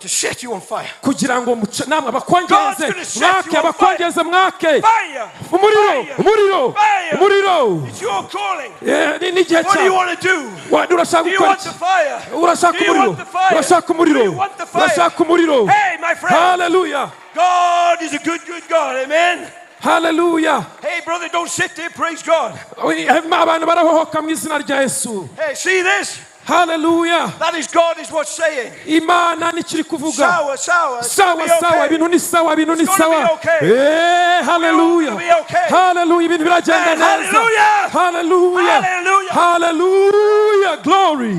To set you on fire. Kugira ngo namwe abakongeze God's gonna set mwake you on abakongeze mwake Fire! umuriro Fire! umuriro Fire! umuriro. It's your calling. Ni igihe What do you cyawe. want to do? Urashaka Do you gukora want iki? the fire? Urashaka Do you umuriro? want the fire? Urashaka umuriro? Do you want the fire? Urashaka umuriro? Hey, my friend. Haleluya. God is a good, good God. Amen. Haleluya. Hey, brother, don't sit there. Praise God. Abantu barahohoka mu izina rya Yesu. Hey, see this? Haleluya. That is God is what's saying. Imana nikiri kuvuga. Sawa, sawa. It's Sawa gonna be sawa okay. ibintu ni sawa, ibintu ni It's gonna sawa. be okay. Haleluya. We're all gonna be okay. Haleluya, ibintu biragenda Hey, neza. hallelujah. Haleluya. Hallelujah. Haleluya, glory.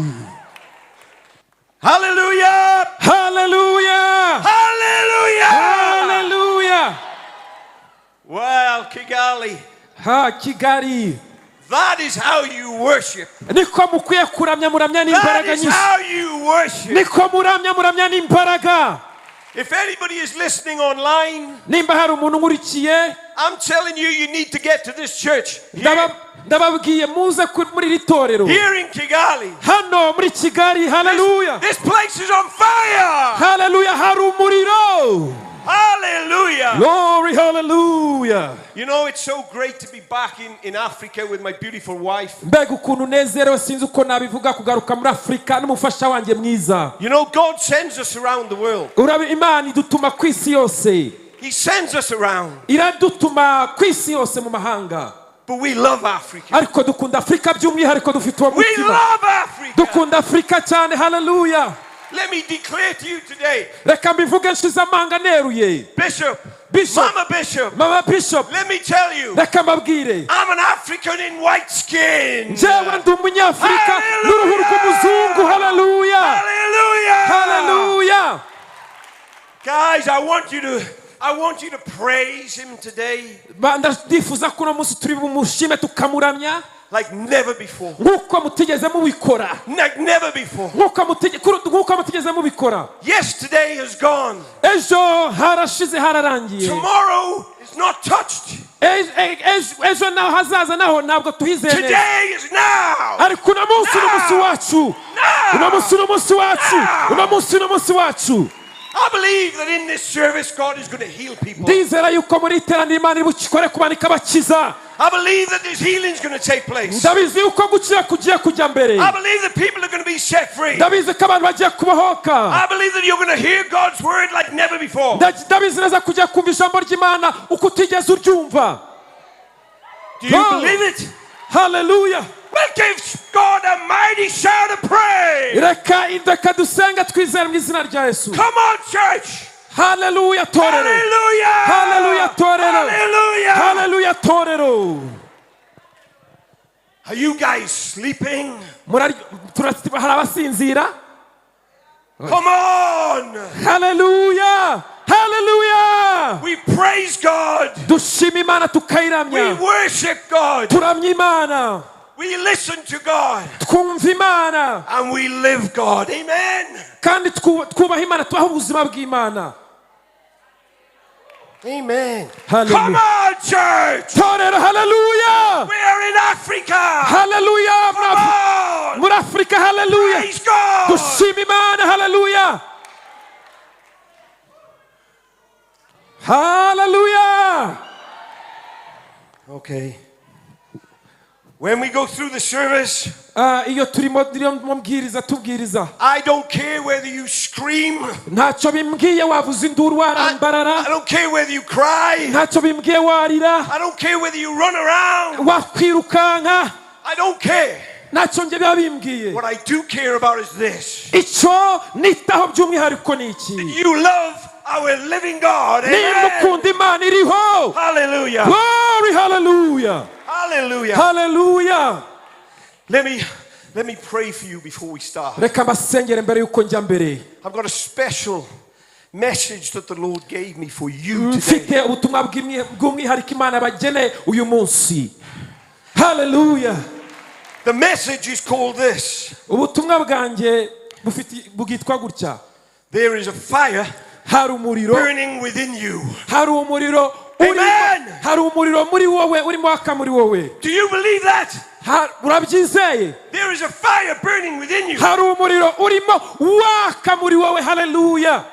Hallelujah. Haleluya. Hallelujah. Haleluya. Well, Kigali, Ha Kigali, that is how you worship. Niko mukwiye kuramya, muramya That n'imbaraga is nyinshi. how you worship. Niko muramya, muramya n'imbaraga. If anybody is listening online, Nimba hari umuntu unkurikiye, I'm telling you, you need to get to this church here, ndababwiye muze muri iri torero here in Kigali. Hano muri Kigali. Haleluya. This place is on fire. Haleluya, hari umuriro. Hallelujah. Glory, haleluya. It's so great to be back in Africa with my beautiful wife. Mbega ukuntu nezerewe, sinzi uko nabivuga, kugaruka muri Afurika n'umufasha wanjye mwiza. God sends us around the world. Imana idutuma ku isi yose. He sends us around. Iradutuma ku isi yose mu mahanga. But we love Africa. Ariko dukunda Afurika by'umwihariko, dufite uwo We mutima. Love Africa. Dukunda Afurika cyane, haleluya. Let me declare to you today, Reka mbivuge nshize amanga neruye. Bishop, Bishop. Mama Bishop, Mama Bishop, let me tell you, reka mbabwire, I'm an African in white skin. Njyewe ndi umunyafurika Hallelujah! n'uruhu rw'umuzungu, haleluya. Hallelujah! Haleluya. Guys, I want you to praise him today Ndifuza ko uno munsi turi bumushime tukamuramya like never before. Nk'uko mutigeze mubikora. Like never before. Nk'uko mutigeze mubikora. Yesterday has gone. Ejo harashize, hararangiye. Tomorrow is not touched. Ejo naho hazaza naho ntabwo tuhizeye neza. Today is now. Ariko uno munsi ni umunsi wacu. Uno munsi ni umunsi wacu. Uno munsi ni umunsi wacu. I believe that in this service, God is going to heal people. Ndizera yuko muri iteraniro Imana iri bukikore ku bantu ikabakiza. I believe that this healing is going to take place. Ndabizi yuko gukira kugiye kujya mbere. I believe that people are going to be set free. Ndabizi ko abantu bagiye kubohoka. I believe that you're going to hear God's word like never before. Ndabizi neza kujya kumva ijambo ry'Imana uko utigeze uryumva. Do you Go. Believe it? Haleluya. Well, give God a mighty shout of praise. Reka dusenga twizere mu izina rya Yesu. Come on, church. Haleluya torero. Hallelujah. Haleluya torero. Hallelujah. Haleluya torero. Are you guys sleeping? Hari abasinzira? Come on. Haleluya, haleluya. We praise God. Dushima Imana, We tukayiramya. Worship God. Turamya Imana. We listen to God. Twumva Imana. And we live God. Amen. Kandi twubaha Imana, tubaho ubuzima bw'Imana. Amen. Hallelujah. Come on, church. Torero, haleluya. We are in Africa. Haleluya. Come on. Muri Afurika, haleluya. Praise God. Dushima Imana, haleluya, haleluya. Okay. When we go through the service, Ah, iyo turimo turimo mbwiriza tubwiriza, I don't care whether you scream. Ntacyo bimbwiye wavuza induru warambarara. I don't care whether you cry. Ntacyo bimbwiye warira. I don't care whether you run around. Wakwirukanka. I don't care. Ntacyo njye biba bimbwiye. What I do care about is this. Icyo nitaho by'umwihariko ni iki: You love our living God. Nimba Amen. ukunda Imana iriho. Hallelujah. Glory, hallelujah. Hallelujah. Hallelujah. Let me pray for you before we start. Reka mbasengere mbere y'uko njya mbere. I've got a special message that the Lord gave me for you today. Mfite ubutumwa bw'umwihariko Imana bageneye uyu munsi, haleluya. The message is called this. Ubutumwa bwanjye bufite bwitwa gutya: There is a fire Hari umuriro burning within you. Hari umuriro Amen. hari umuriro muri wowe urimo waka muri wowe. Do you believe that? Urabyizeye? There is a fire burning within you. Hari umuriro urimo waka muri wowe, haleluya.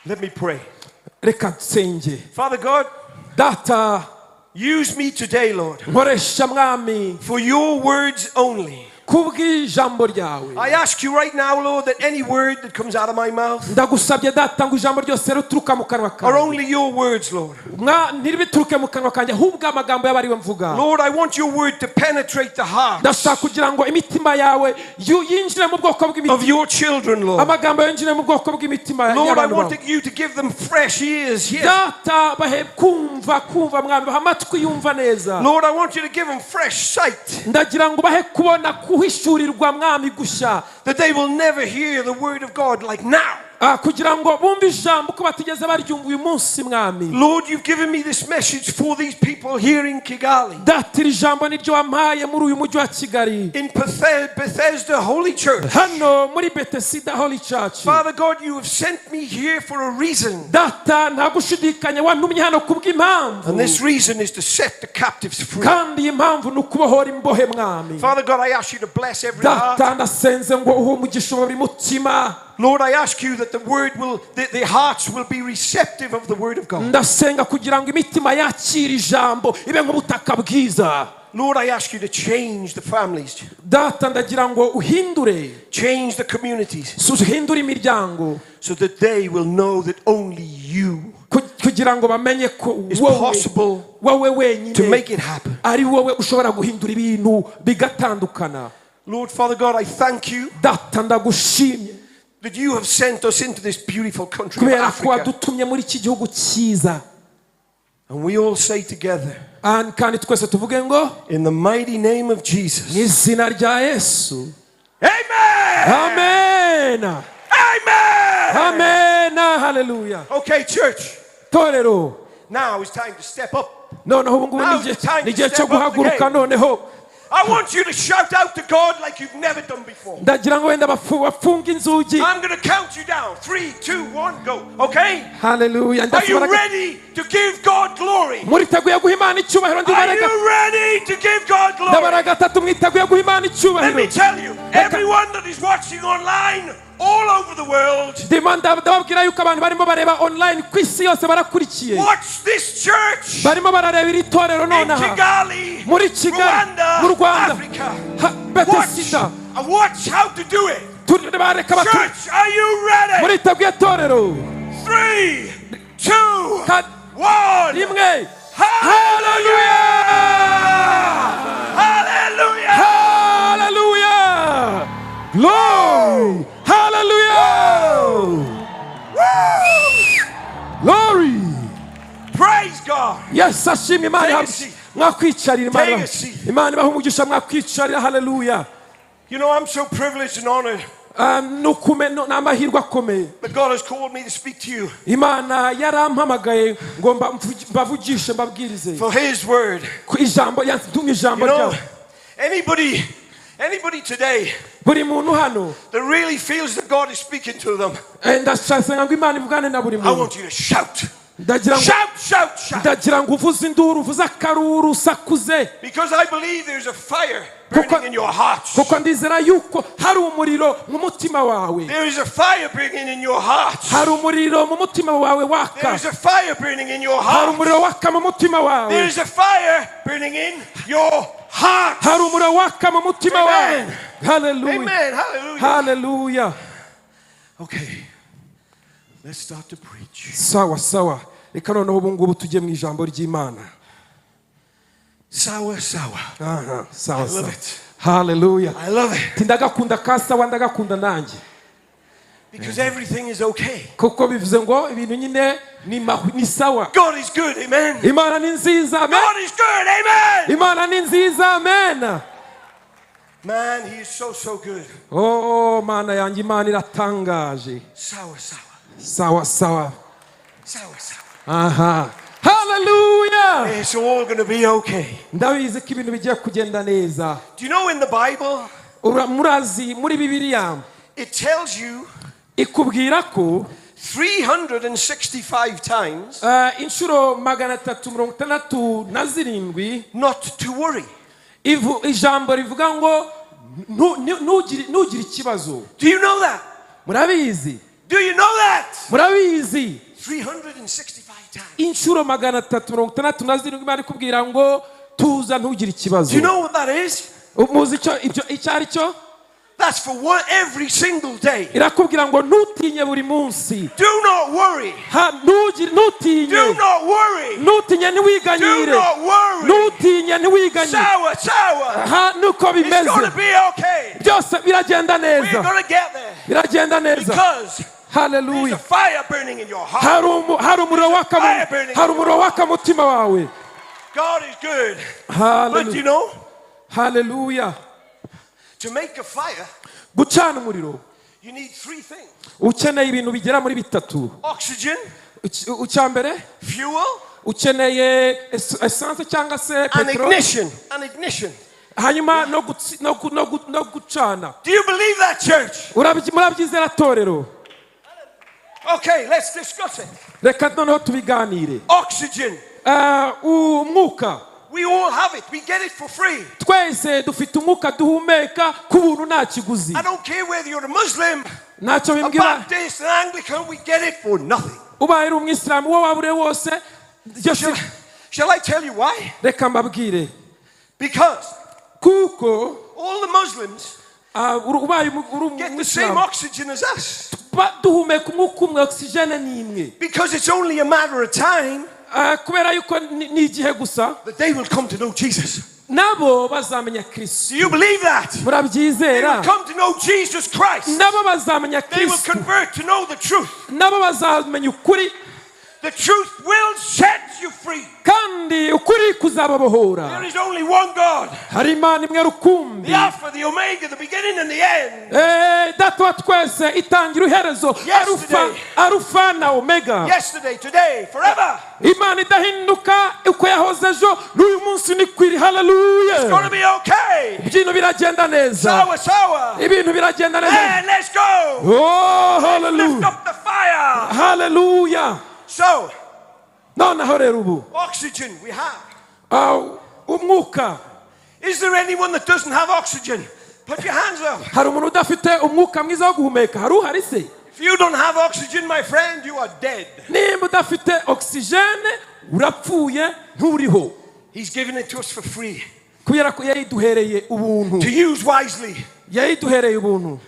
Let me pray. Reka nsenge. Father God, Data, use me today, Lord, nkoresha, Mwami, for your words only. Kubw'ijambo ryawe. I ask you right now, Lord, that any word that comes out of my mouth Ndagusabye, Data, ngo ijambo ryose rituruka mu kanwa are kawe only your words, Lord. Ntiribituruke mu kanwa kanjye, ahubwo amagambo yawe ariwe mvuga. Lord, I want your word to penetrate the hearts Ndashaka kugira ngo imitima yawe yinjire mu bwoko bw'imitima of your children, Lord. amagambo yinjire mu bwoko bw'imitima Lord, I y'abantu want bawe. you to give them fresh ears. Yes. Data, bahe kumva, kumva, Mwami, bahe amatwi yumva neza. Lord, I want you to give them fresh sight, Ndagira ngo bahe kubona, kuhishurirwa, Mwami, gushya, that they will never hear the word of God like now. Kugira ngo bumve ijambo uko batigeze baryumva uyu munsi, Mwami. Lord, you've given me this message for these people here in Kigali, Data, iri jambo niryo wampaye muri uyu mujyi wa Kigali, in Bethesda Holy Church. hano muri Betesida Holy Church. Father God, you have sent me here for a reason. Data, nta gushidikanya wantumye hano kubw'impamvu. And this reason is to set the captives free. Kandi iyi mpamvu ni ukubohora imbohe, Mwami. Father God, I ask you to bless every heart. Data, ndasenze ngo uhe umugisha buri mutima. Lord, I ask you that the hearts will be receptive of the word of God. Ndasenga kugira ngo imitima yakire ijambo ibe nk'ubutaka bwiza. Lord, I ask you to change the families, Data, ndagira ngo uhindure, change the communities, uhindure imiryango, so that they will know that only you kugira ngo bamenye ko is wowe possible wowe to wenyine make it happen. ari wowe ushobora guhindura ibintu bigatandukana. Lord, Father God, I thank you Data, ndagushimye that you have sent us into this beautiful country of kubera ko Africa. wadutumye muri iki gihugu cyiza. And we all say together, Kandi twese tuvuge ngo, in the mighty name of Jesus. mu izina rya Yesu. Amen! Amen. Amen! Amen, haleluya. Okay, church, Torero, now it's time to step up. noneho ubu ngubu Now it's time to ni igihe cyo step up the guhaguruka game. noneho. I want you to shout out to God like you've never done before. Ndagira ngo wenda bafunge inzugi. I'm going to count you down. Three, two, one, go. Okay? Haleluya. Are you Ndasubira. ready to give God glory? Muriteguye guha Imana icyubahiro? Are Ndibaraga you ready to give God glory? ndabara gatatu, mwiteguye guha Imana Let me icyubahiro? tell you, everyone that is watching online all over the world, Ndimo ndababwira yuko abantu barimo bareba online ku isi yose barakurikiye, watch this church barimo barareba iri torero in nonaha Kigali, muri Kigali, Rwanda, mu Rwanda, Africa. Watch Betesida. and watch how to do it. Bareka Church, are you ready? Muriteguye, torero? Three, two, one. Rimwe. Hallelujah! Hallelujah! Hallelujah! Glory! Hallelujah! Glory! Praise God. Yesu ashimwe. Imana Take a seat. mwakwicarira. Imana Take a seat. Imana ibaha umugisha, mwakwicarira, haleluya. I'm so privileged and honored Ah, ni amahirwe akomeye that God has called me to speak to you Imana yarampamagaye ngo mbavugishe, mbabwirize for His word. ku ijambo yantumye, ijambo ryawe. Anybody today Buri muntu hano that really feels that God is speaking to them, ndashaka ngo Imana ivugane na buri I muntu. want you to shout. Ndagira ngo Shout, shout, shout. ndagira ngo uvuze induru, uvuze akaruru, usakuze. Because I believe there's a fire burning in your hearts. Kuko ndizera yuko hari umuriro mu mutima wawe. There is a fire burning in your hearts. Hari umuriro mu mutima wawe waka. There is a fire burning in your Hari heart. umuriro waka mu mutima There wawe. is a fire burning in your heart. Hari umuriro waka mu mutima wawe. Amen. Haleluya. Amen. Hallelujah. Haleluya. Okay. Let's start to preach. Sawa sawa, reka noneho ubu ngubu tujye mu ijambo ry'Imana. Sawa, sawa. Aha, sawa. I love Sawa. it. Haleluya. I love it. Ati ndagakunda ka sawa, ndagakunda nanjye. Because everything is okay. Kuko bivuze ngo ibintu nyine ni sawa. God is good. Amen. Imana ni nziza, amen. God is good. Amen. Imana ni nziza, amen. Man, He is so, so good. Oh, Mana yanjye, Imana iratangaje. Sawa, sawa. Sawa sawa. Sawa, sawa. Aha, haleluya. It's all going to be okay. Ndabizi ko ibintu bigiye kugenda neza. Do you know in the Bible, Murazi muri Bibiliya, it tells you ikubwira ko 365 times inshuro 367 not to worry. Ijambo rivuga ngo ntugire ikibazo. Do you know that? Murabizi? Do you know that? Murabizi? 365 times. Inshuro 367 Imana ikubwira ngo tuza, ntugire ikibazo. Do you know what that is? Muzi icyo ibyo icyo ari cyo? That's for one every single day. Irakubwira ngo ntutinye buri munsi. Do not worry. Ha, ntugire, ntutinye. Do not worry. Ntutinye, Do ntiwiganyire. not worry. Ntutinye, ntiwiganyire. Sawa, sawa. Ha, nuko It's bimeze. going to be okay. Byose biragenda We're neza. going to get there. Biragenda neza. Because there's Haleluya. a fire burning in your heart. Hari umuriro waka mutima wawe. God is good. But Haleluya. Haleluya. To make a fire, Gucana umuriro, you need three things: ukeneye ibintu bigera muri bitatu. oxygen, Icya mbere, fuel, ukeneye essence cyangwa se and peteroli, ignition. And ignition. hanyuma no gucana. Do you believe that, church? Murabyizera, torero? Okay, let's discuss it. Reka noneho tubiganire. Oxygen. Umwuka. We all have it. We get it for free. Twese dufite umwuka duhumeka ku buntu, nta kiguzi. I don't care whether you're a Muslim, Ntacyo a bimbwira. Baptist, an Anglican, we get it for nothing. Ubaye uri umwisilamu, uwo waba uri wose, byose. Shall I tell you why? Reka mbabwire. Because Kuko all the Muslims ubaye uri get the same umwisilamu, oxygen as us. duhumeka umwuka umwe, oxygène ni imwe. Because it's only a matter of time Kubera yuko ni igihe gusa that they will come to know Jesus. nabo bazamenya Kristo. Do you believe that? They Murabyizera? will come to know Jesus Christ. Nabo bazamenya They will Kristo. convert to know the truth. Nabo bazamenya ukuri. The truth will set you free. Kandi ukuri kuzababohora. There is only one God, Hari Imana imwe rukumbi, the Alpha, the Omega, the beginning and the end. Data wa twese, itangira, iherezo, Yesterday. Arufa na Omega. Yesterday, today, forever. Imana idahinduka, uko yahoze ejo n'uyu munsi ni kwiri. It's going Haleluya. to be okay. Ibintu biragenda neza. Sawa, sawa. Ibintu biragenda neza. And let's go. Oh, Lift haleluya. up the fire. Haleluya. So, Noneho rero ubu, oxygen we have. Umwuka. Is there anyone that doesn't have oxygen? Put your hands up. Hari umuntu udafite umwuka mwiza wo guhumeka? Hari uhari se? If you don't have oxygen, my friend, you are dead. Nimba udafite oxygène, urapfuye, nturiho. He's given it to us for free Kubera ko yayiduhereye ubuntu. to use wisely. Yayiduhereye ubuntu.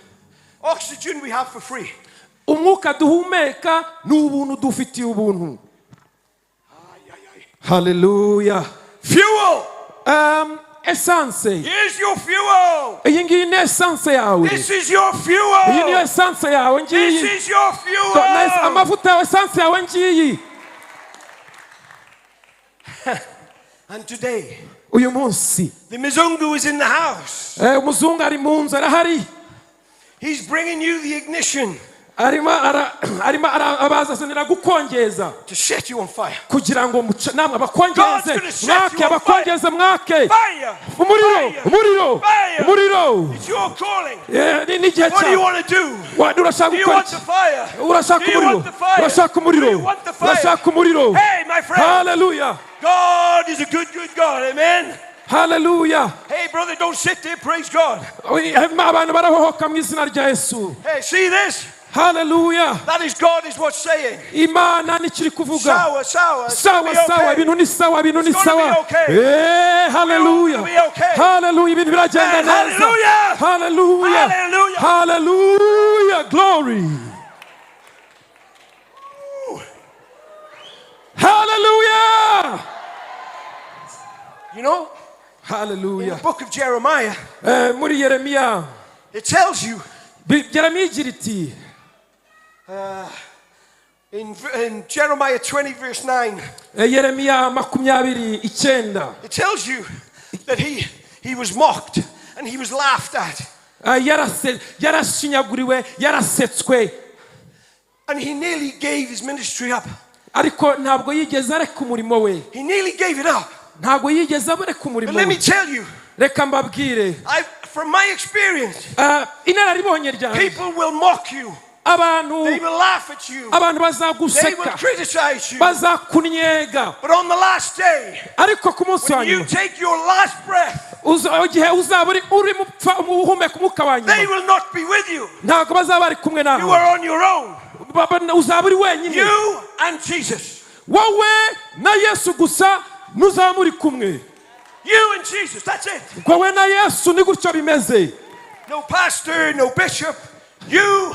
Oxygen we have for free. Umwuka duhumeka ni ubuntu, dufitiye ubuntu. Haleluya. Fuel. Essence. Here's your fuel. Iyi ngiyi ni essence yawe. This is your Iyi niyo fuel. essence yawe ngiyi. This is your fuel. Amavuta yawe, essence yawe ngiyi. And today, Uyu munsi, the Mizungu is in the house. Umuzungu ari mu nzu, arahari. He's bringing you the ignition Arimo abazazanira gukongeza to set you on fire. kugira ngo namwe abakongeze, God's gonna set mwake, you on abakongeze, mwake. Fire! Umuriro! Fire! Umuriro! Fire! Umuriro! It's your calling. Ni igihe What do you cyawe. want to do? Urashaka Do you gukora want iki? the fire? Urashaka Do you umuriro? want the fire? Urashaka Do umuriro? you want the fire? Urashaka umuriro? Hey, my friend. Haleluya. God is a good, good God. Amen. Haleluya. Hey, brother, don't sit there. Praise God. Abantu barahohoka mu izina rya Yesu. Hey, see this? Haleluya. That is God is what's saying. Imana nikiri kuvuga. Sawa, sawa. It's Sawa, gonna be sawa. okay. Ibintu ni sawa, ibintu ni It's gonna sawa. be okay. Haleluya. We're gonna be okay. Haleluya, ibintu biragenda Hey, neza. hallelujah. Haleluya. Hallelujah. Haleluya, glory, haleluya. In Haleluya. the book of Jeremiah, Muri Yeremiya, it tells you Yeremiya igira iti, in Jeremiah 20, verse 9, Yeremiya 20:9, it tells you that he was mocked and he was laughed at. Yarashinyaguriwe, yarasetswe. And he nearly gave his ministry up. Ariko ntabwo yigeze areka umurimo we. He nearly gave it up. Ntabwo yigeze areka umurimo But let me we. tell you, Reka mbabwire, from my experience, inararibonye ryanjye, people will mock you. abantu They will laugh at you. abantu They will bazaguseka, criticize you. bazakunyega. But on the last day, Ariko ku munsi wa when you nyuma, take your last breath, Igihe uzaba uri urimo upfa uhumeka umwuka wa they nyuma, will not be with you. Ntabwo bazaba bari kumwe You nawe. are on your own. Uzaba uri wenyine. You and Jesus. Wowe na Yesu gusa muzaba muri kumwe. You and Jesus. That's it. Wowe na Yesu, ni gutyo bimeze. No pastor, no bishop. You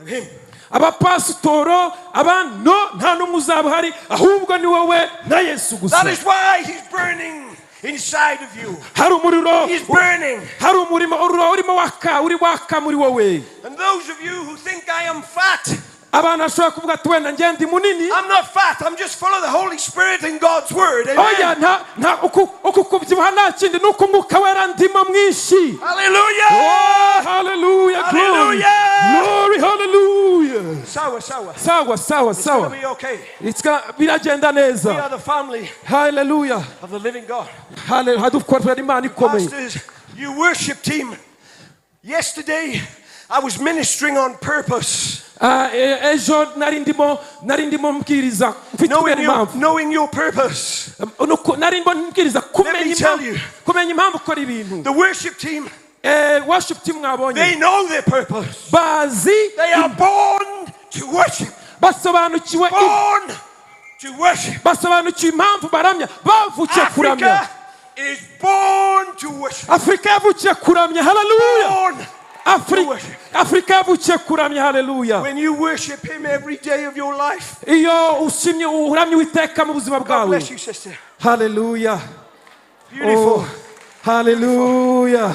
and him. Abapasitoro abantu nta n'umwe uzaba uhari, ahubwo ni wowe na Yesu gusa. That is why he's burning inside of you. Hari umuriro. He's burning. Hari umurimo urimo waka, uri waka muri wowe. And those of you who think I am fat, Abantu bashobora kuvuga ati wenda njye ndi munini. I'm not fat. I'm just full of the Holy Spirit and God's Word. Oya. Amen. Nta uku kubyibuha nta kindi, ni uko Umwuka Wera ndimo mwinshi. Hallelujah. Oh, hallelujah, glory. Hallelujah. Glory, hallelujah. Sawa, sawa. Sawa, sawa. It's going Sawa. To be okay. Biragenda We neza. are the family Hallelujah. of the living God. Hallelujah, dukorera Imana ikomeye. Pastors, you worship team. Yesterday, I was ministering on purpose. Ah, ejo nari ndimo mbwiriza mfite Knowing kubera your, impamvu. knowing your purpose. Nuko nari ndimo mbwiriza kumenya Me tell impamvu, you. kumenya impamvu ukora ibintu. The worship team, Worship team mwabonye, they know their purpose. Bazi. They are born to worship. Basobanukiwe Born to worship. Basobanukiwe impamvu baramya, bavukiye kuramya. Africa is born to worship. Afurika yavukiye kuramya, haleluya. Born to worship. Afurika yavukiye kuramya, haleluya. When you worship Him every day of your life, Iyo ushimye uramye Uwiteka mu buzima God bwawe. Bless you, sister. Haleluya. Beautiful. Oh, haleluya.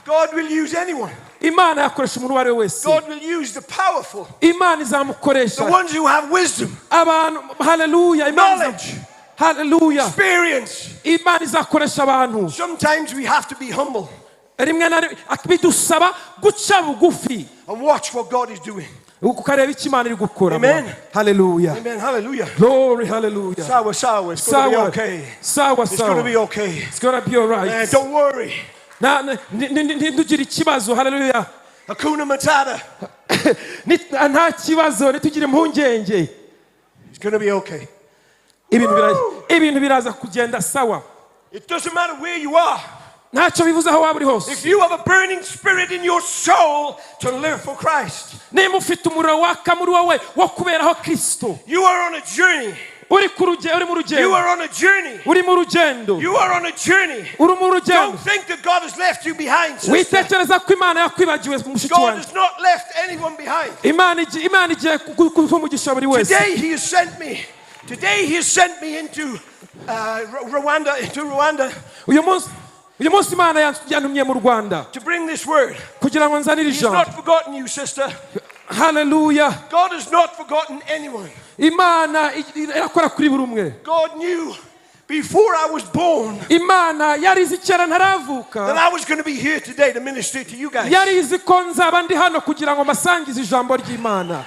God will use anyone. Imana yakoresha umuntu uwo ari we wese. God will use the powerful, Imana izamukoresha the ones who have wisdom, abantu, haleluya. Imana knowledge, haleluya experience. Imana izakoresha abantu. Sometimes we have to be humble Rimwe na rimwe bidusaba guca bugufi and watch what God is doing. Ukareba icyo Imana iri gukora. Amen. Haleluya. Amen. Hallelujah. Glory, hallelujah. Sawa, sawa. It's going to be Sawa, okay. sawa. It's going to Sawa. Be okay. It's gonna be alright. Don't worry. Ntitugire ikibazo, haleluya. Hakuna Matata. Nta kibazo, ntitugire impungenge. It's going to be okay. Ibintu biraza kugenda sawa. It doesn't matter where you are. Ntacyo bivuze aho waba uri hose. If you have a burning spirit in your soul to live for Christ, Nimba ufite umuriro waka muri wowe wo kuberaho Kristo, you are on a journey. Uri mu You rugendo. Are on a journey. Uri mu rugendo. You are on a journey. Uri mu rugendo. Don't think that God has left you behind, sister. Witekereza ko Imana yakwibagiwe, mushiki God wanjye. Has not left anyone behind. Imana igiye guha umugisha buri wese. Today He has sent me. Today He has sent me into Rwanda, into Rwanda Uyu munsi Imana yantumye mu Rwanda to bring this word. Kugira ngo nzanire He's ijambo. Not forgotten you, sister. Haleluya. God has not forgotten anyone. Imana irakora kuri buri umwe. God knew before I was born Imana yari izi kera ntaravuka that I was going to be here today to minister to you guys. yari izi ko nzaba ndi hano kugira ngo mbasangize ijambo ry'Imana.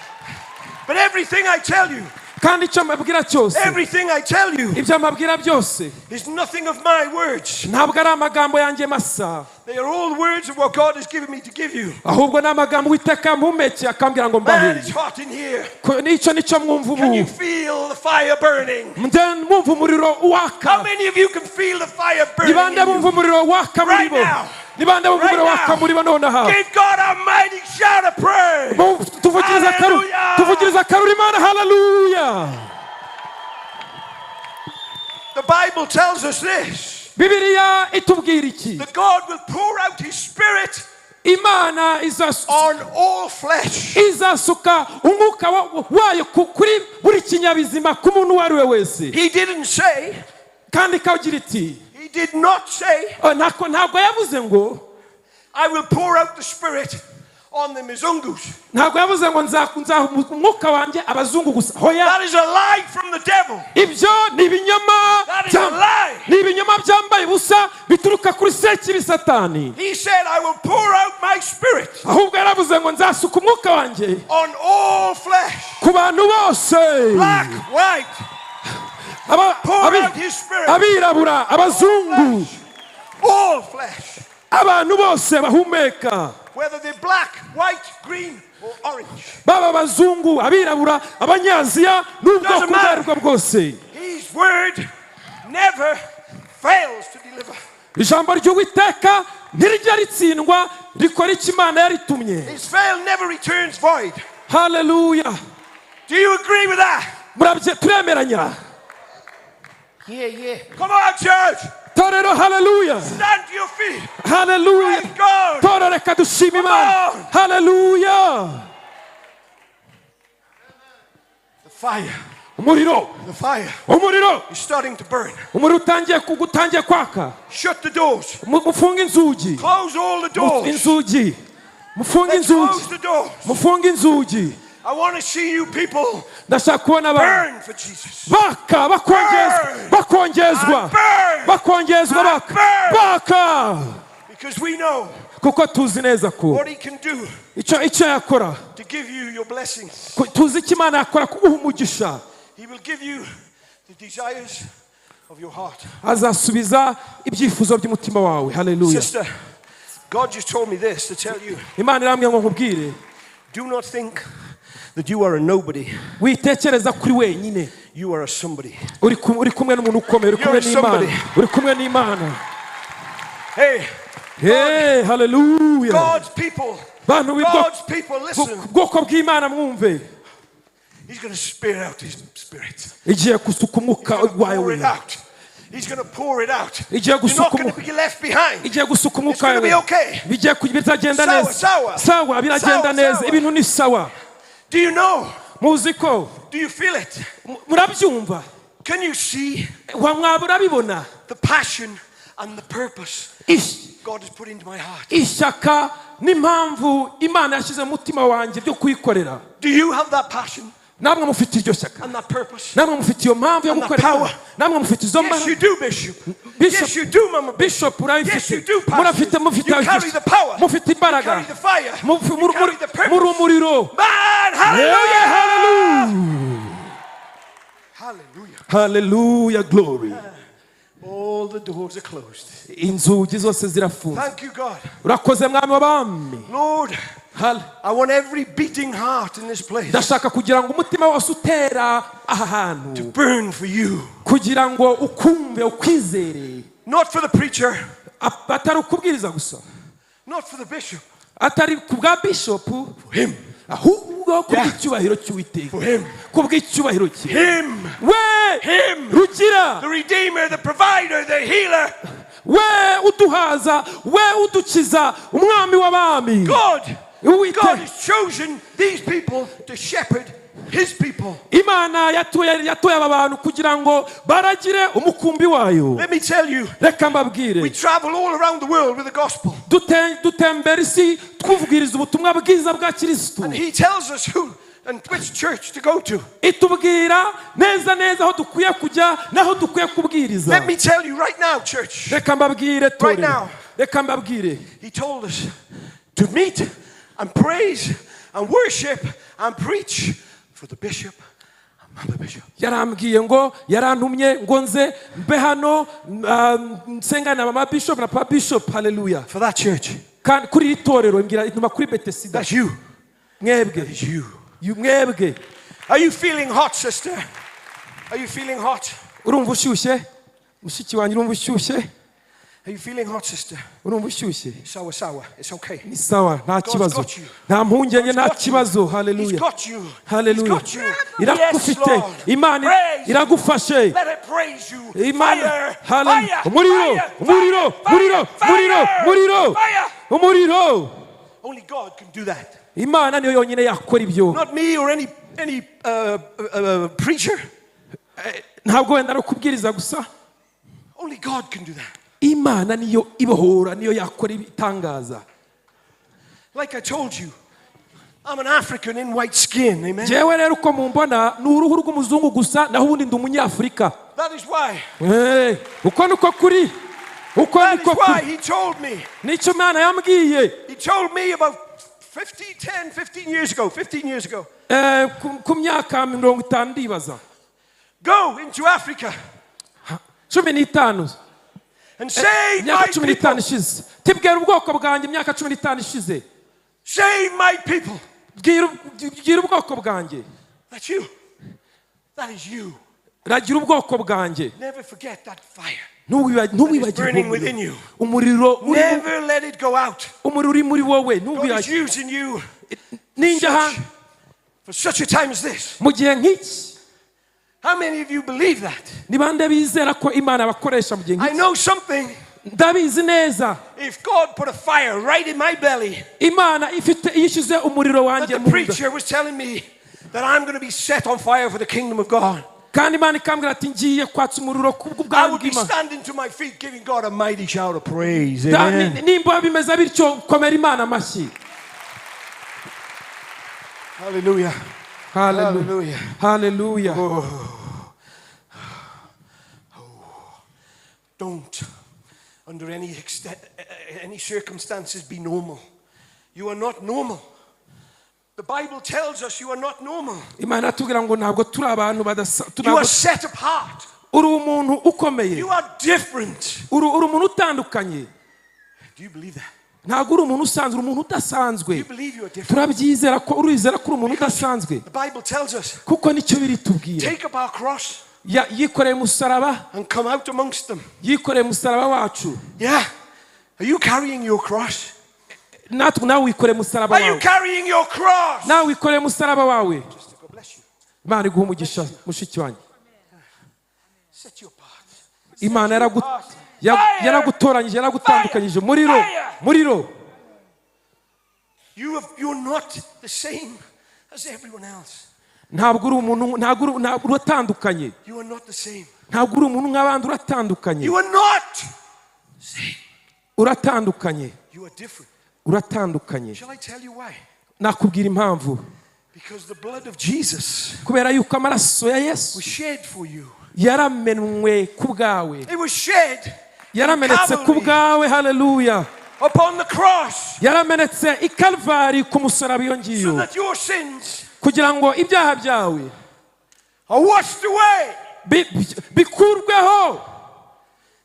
But everything I tell you, Kandi icyo mbabwira cyose, everything I tell you ibyo mbabwira byose, is nothing of my words. Ntabwo ari amagambo yanjye masa. They are all words of what God has given me to give you. Ahubwo ni amagambo Uwiteka yampumekeye akambwira ngo Man, mbahe. It's hot in here. Nicyo nicyo mwumva Can you ubu. Feel the fire burning? Nde mwumva umuriro waka. How many of you can feel the fire Ni burning bande in you? bumva umuriro waka muri Right bo? Now. Ni bande bumva Right umuriro waka now. muri bo nonaha? Give God a mighty shout of praise. Tuvugirize akaru Hallelujah. tuvugirize akaruru Imana, haleluya. The Bible tells us this, Bibiliya itubwira iki? That God will pour out His Spirit Imana on all flesh. Izasuka umwuka wayo kuri buri kinyabizima, ku muntu uwo ari we wese. He didn't say, Kandi ikagira iti, He did not say, "Oh, ntabwo yavuze ngo, I will pour out the Spirit on the Mizungus. Ntabwo yavuze ngo nzaha umwuka wanjye abazungu gusa, hoya. That is a lie from the devil. Ibyo ni ibinyoma. That is a lie. Ni ibinyoma byambaye ubusa bituruka kuri sekibi Satani. He said, I will pour out my Spirit Ahubwo yaravuze ngo nzasuka umwuka wanjye on all flesh. Ku bantu bose. Black, white. Pour out His Spirit. Abirabura, abazungu. All flesh. Abantu bose bahumeka. Whether they're black, white, green, or orange. Baba abazungu, abirabura, abanyaziya, n'ubwoko Doesn't ubwo matter. aribwo bwose. His word never fails to deliver. Ijambo ry'Uwiteka ntirijya ritsindwa, rikora icyo Imana yaritumye. His fail never returns void. Haleluya. Do you agree with that? Murabye turemeranya? Yeah. Come on, church. Torero, haleluya. Stand to your feet. Haleluya. Praise God. Toro, reka dushima Imana. On. Haleluya. The fire. Umuriro. The fire Umuriro is starting to burn. Umuriro utangiye kwaka. Shut the doors. Mufunge inzugi. Close all the doors. Inzugi, mufunge Let's inzugi. close the doors. Mufunge inzugi. I want to see you people Ndashaka kubona abantu burn for Jesus. baka, bakongezwa, Burn. bakongezwa, And burn. bakongezwa, baka, Burn. baka, Because we know kuko tuzi neza ko what he can do icyo yakora to give you your blessings. Tuzi icyo Imana yakora kuguha umugisha. He will give you the desires of your heart. Azasubiza ibyifuzo by'umutima wawe. Haleluya. Sister, God just told me this to tell you. Imana irambwira ngo nkubwire. Do not think that you are a nobody. Witekereza kuri wenyine. You are a somebody. Uri kumwe n'umuntu ukomeye, uri kumwe You're n'Imana. Somebody. Uri kumwe n'Imana. Hey, Hey, haleluya. God's people. Bantu God's people, listen. bwoko bw'Imana, mwumve. He's going to spear out his spirit. Igiye gusuka umwuka He's going to wawe pour it wera. out. He's going to pour it out. Igiye You're gusuka not going to umwuka. be left behind. Igiye gusuka umwuka It's gonna wawe. be okay. Bizagenda Sawa, neza. sawa. Sawa, biragenda Sawa, neza. sawa. Ibintu ni sawa. Do you know? Muzi ko Do you feel it? Murabyumva? Can you see Mwaba urabibona the passion and the purpose God has put into my heart? Ishyaka n'impamvu Imana yashyize mu mutima wanjye byo kuyikorera? Do you have that passion Namwe mufite iryo shyaka and that purpose? namwe mufite iyo mpamvu yo And that gukorera power. namwe mufite izo Yes, mbaraga? you do, Bishop. Bishop, Yes, you do, Mama. Bishop, urabifite. Yes, you do, Pastor. Murafite, mufite You carry the power. mufite imbaraga. You carry the fire. You carry the purpose. Muri umuriro. Man, hallelujah! Yeah, hallelujah. Hallelujah. Hallelujah, glory. All the doors are closed. Inzugi zose zirafunze. Thank you, God. Urakoze, Mwami w'abami. Lord, I want every beating heart in this place Ndashaka kugira ngo umutima wose utera aha hantu to burn for you. kugira ngo ukumve, ukwizere. Not for the preacher, Atari ukubwiriza gusa, not for the bishop, atari ku bwa bishopu, for him. ahubwo ku Yeah. bw'icyubahiro cy'Uwiteka, For him. ku bw'icyubahiro cye. Him. We Him. rugira, The Redeemer, the provider, the healer. we uduhaza, we udukiza, Umwami w'abami. God. Uwiteka. God has chosen these people to shepherd his people. Imana yatoye aba bantu kugira ngo baragire umukumbi wayo. Let me tell you, Reka mbabwire, we travel all around the world with the gospel. Dutembera isi twubwiriza ubutumwa bwiza bwa Kirisitu. And he tells us who and which church to go to. Itubwira neza neza aho dukwiye kujya n'aho dukwiye kubwiriza. Let me tell you right now, church. Reka mbabwire, torero. Now. Reka mbabwire. He told us to meet and praise and worship and preach for the bishop and Mama Bishop. Yarambwiye ngo, yarantumye ngo nze mbe hano, nsengane na mama bishop na papa bishop. Haleluya. For that church. Kandi kuri iri torero, imbwira intuma kuri Betesida. That's you. Mwebwe. It's you. Mwebwe. Are you feeling hot, sister? Are you feeling hot? Urumva ushyushye, mushiki wanjye? Urumva ushyushye? Are you feeling hot, sister? Urumva ushyushye? Sawa sawa. It's okay. Ni sawa, nta kibazo. Got you. Nta mpungenge, God's nta got you. kibazo. He's Haleluya. got you. He's Haleluya. got you. Yes, Iragufite. Lord. Imana Praise. iragufashe. Let it praise you. Imana. Fire. Haleluya. Fire. Umuriro. Fire. Umuriro. Fire. Umuriro. Fire. Umuriro. Umuriro. Fire. Umuriro. Only God can do that. Imana niyo yonyine yakora ibyo. Not me or any preacher. Ntabwo wenda ari ukubwiriza gusa. Only God can do that. Imana niyo ibohora, niyo yakora ibitangaza. Like I told you, I'm an African in white skin. Amen. Jewe rero uko mumbona ni uruhu rw'umuzungu gusa, naho ubundi ndi Umunyafurika. That is why. Eh, uko niko kuri, uko That is niko why kuri. he told me. Nicyo Imana yambwiye. He told me about 15, 10, 15 years ago. 15 years ago. Eh, ku myaka 50 ndibaza. Go into Africa 15 and save imyaka my 15 people. ishize, tibwira ubwoko bwanjye, imyaka 15 ishize. Save my people. Bwira ubwoko bwanjye. That's you. That is you. Ragira ubwoko bwanjye. Never forget that fire Ntuwibagirwe burning within umuriro. You. Umuriro uri mu- Never let it go out. Umuriro uri muri wowe God is ntuwibagirwe. Using you Ninjya aha for such a time as this. mu gihe nk'iki. How many of you believe that? Ni bande bizera ko Imana bakoresha mu gihe I nk'iki? know something. Ndabizi neza. If God put a fire right in my belly, Imana ifite iyo ishyize umuriro that wanjye the mu nda preacher was telling me that I'm going to be set on fire for the kingdom of God, kandi Imana ikambwira ati ngiye kwatsa umuriro I kubw'ubwami would be bw'Imana. Standing to my feet giving God a mighty shout of praise. Da- Amen. nimba bimeze bityo komera Imana amashyi. Hallelujah. Hallelujah. Hallelujah. Hallelujah. Don't, under any extent, any circumstances, be normal. You are not normal. The Bible tells us you are not normal. Imana iratubwira ngo ntabwo turi abantu badasa You are ntabwo- set apart. Uri umuntu ukomeye. You are different. Uri umuntu utandukanye. Do you believe that? Ntabwo uri umuntu usanzwe, uri umuntu udasanzwe. Do you believe you are different? Turabyizera ko urizera ko uri umuntu udasanzwe? The Bible tells us Kuko nicyo biritubwira. Take up our cross Yikoreye umusaraba and come out amongst them. yikoreye umusaraba wacu. Yeah. Are you carrying your cross? Natwe nawe wikoreye umusaraba Are you wawe. Carrying your cross? Nawe wikoreye umusaraba wawe. Sister, God bless you. Imana iguha umugisha mushiki wanjye. Set you apart. Imana yaragutoranyije yaragutandukanyije muriro muriro. You're not the same as everyone else. Ntabwo uri umuntu ntabwo uri ntabwo uratandukanye. You are not the same. Ntabwo uri umuntu nk'abandi uratandukanye. You are not same. Uratandukanye. You are different. Uratandukanye. Shall I tell you why? Nakubwira impamvu? Because the blood of Jesus Kubera yuko amaraso ya Yesu was shed for you. Yaramenwe ku bwawe. It was shed Yaramenetse ku bwawe haleluya. Upon the cross Yaramenetse i Kalvari ku musaraba iyo so ngiyo that your sins kugira ngo ibyaha byawe are washed away. Bikurweho.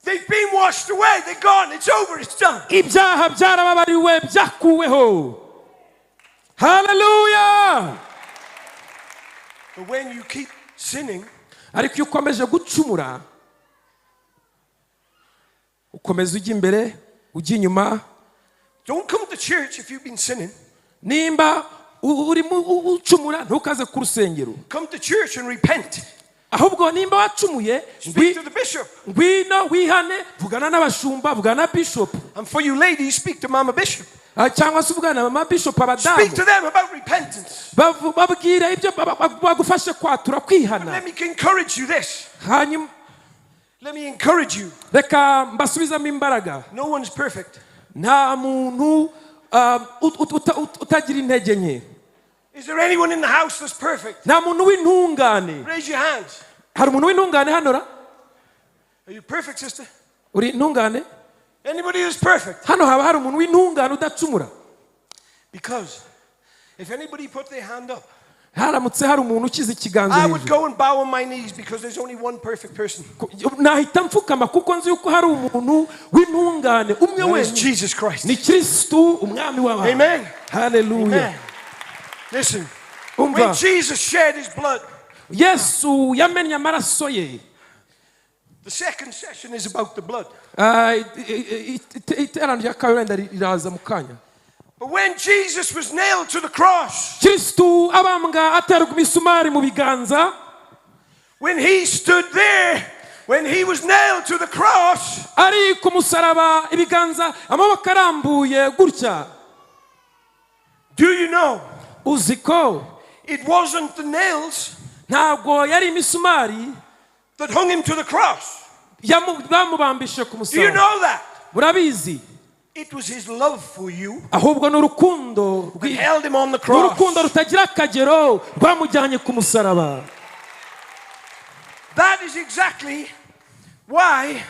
They've been washed away. They're gone. It's over. It's done. Ibyaha byarababariwe byakuweho haleluya. But when you keep sinning, Ariko iyo ukomeje gucumura ukomeza ujya imbere ujya inyuma. Don't come to church if you've been sinning. Nimba urimo ucumura ntukaze ku rusengero. Come to church and repent. Ahubwo nimba wacumuye Speak to the bishop. Ngwino wihane vugana n'abashumba vugana na bishop. And for you ladies, speak to Mama Bishop. Ah, cyangwa se uvugana na mama bishop abadamu. Speak to them about repentance. Babwire ibyo bagufashe kwatura kwihana. Let me encourage you this. Hanyuma Let me encourage you. Reka mbasubizamo imbaraga. No one's perfect. Nta muntu utagira intege nke. Is there anyone in the house that's perfect? Nta muntu w'intungane. Raise your hands. Hari umuntu w'intungane hano ra? Are you perfect, sister? Uri intungane? Anybody who's perfect? Hano haba hari umuntu w'intungane udacumura? Because if anybody put their hand up, Haramutse hari umuntu ukize ikiganza I would hejuru go and bow on my knees because there's only one perfect person. Nahita mfukama kuko nzi yuko hari umuntu w'intungane umwe That is wenyine. Jesus Christ. Ni Kirisitu umwami w'abantu. Amen. Haleluya. Amen. Listen, Umva. When Jesus shed his blood, Yesu yamennye amaraso ye. The second session is about the blood. Ah, iteraniro rya kabiri wenda riraza mu kanya. But when Jesus was nailed to the cross, Kirisitu abambwa aterwa imisumari mu biganza when he stood there, when he was nailed to the cross, ari ku musaraba ibiganza amaboko arambuye gutya do you know uzi ko it wasn't the nails ntabwo yari imisumari that hung him to the cross? Bamubambishije ku Do you musaraba? Know that? Murabizi? It was his love for you Ahubwo ni urukundo that held him on the ni cross. urukundo rutagira akagero rwamujyanye ku musaraba. That is exactly why